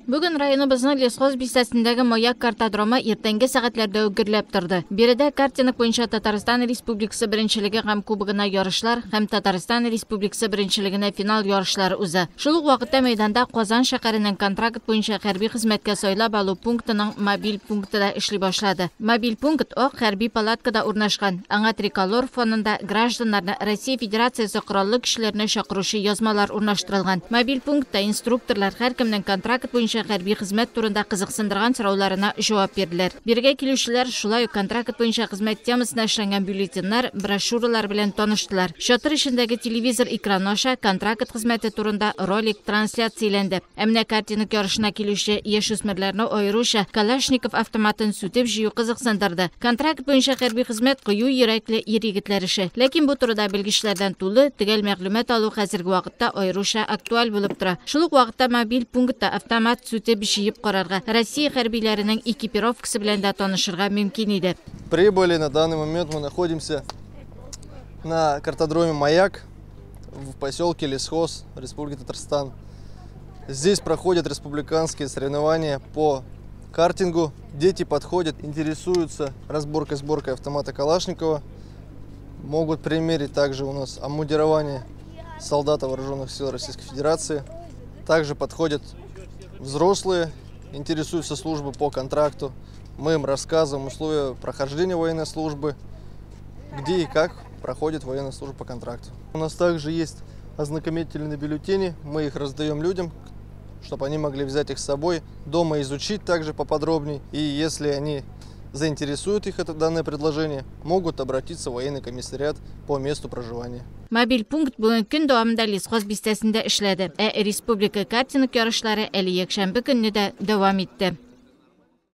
Бүген районыбызның Лесхоз бистәсендәге Маяк картодромы иртәнге сәгатьләрдә үк гөрләп торды. Биредә картинг буенча Татарстан Республикасы беренчелеге һәм кубогына ярышлар һәм Татарстан Республикасы беренчелегенә финал ярышлары уза. Шул ук вакытта мәйданда Казан шәһәренең контракт буенча хәрби хезмәткә сайлап алу пунктының мобиль пункты да эшли башлады. Мобиль пункт ак хәрби палаткада урнашкан. Аңа триколор фонында гражданнарны Россия Федерациясе Кораллы Көчләренә чакыручы язмалар урнаштырылган. Мобиль пунктта инструкторлар һәркемнең контракт буенча хәрби хезмәт турында кызыксындырган сорауларына җавап бирделәр. Бирегә килүчеләр шулай ук контракт буенча хезмәт темасына эшләнгән бюллетеньнар, брошюралар белән таныштылар. Чатыр эчендәге телевизор экраны аша контракт хезмәте турында ролик трансляцияләнде. Ә менә картинг ярышына килүче яшүсмерләрне аеруча Калашников автоматын сүтеп җыю кызыксындырды. Контракт буенча хәрби хезмәт кыю йөрәкле ир-егетләр эше. Ләкин бу турыда белгечләрдән тулы, төгәл мәгълүмат алу хәзерге вакытта аеруча актуаль булып тора. Шул ук вакытта мобиль пунктта автомат сүтеп җыеп карарга, Россия хәрбиләренең экипировкасы белән дә танышырга мөмкин иде. Прибыли, на данный момент мы находимся на картодроме «Маяк» в поселке Лесхоз, Республики Татарстан. Здесь проходят республиканские соревнования по картингу. Дети подходят, интересуются разборкой-сборкой автомата Калашникова. Могут примерить также у нас обмундирование солдата Вооруженных сил Российской Федерации. Также подходят взрослые, интересуются службой по контракту. Мы им рассказываем условия прохождения военной службы, где и как проходит военная служба по контракту. У нас также есть ознакомительные бюллетени, мы их раздаем людям, чтобы они могли взять их с собой, дома изучить также поподробнее. И если они заинтересует их это данное предложение, могут обратиться в военный комиссариат по месту проживания. Мобиль пункт бүген көн дәвамында Лесхоз бистәсендә эшләде. Ә республика картинг ярышлары әле якшәмбе көнне дә дәвам итте.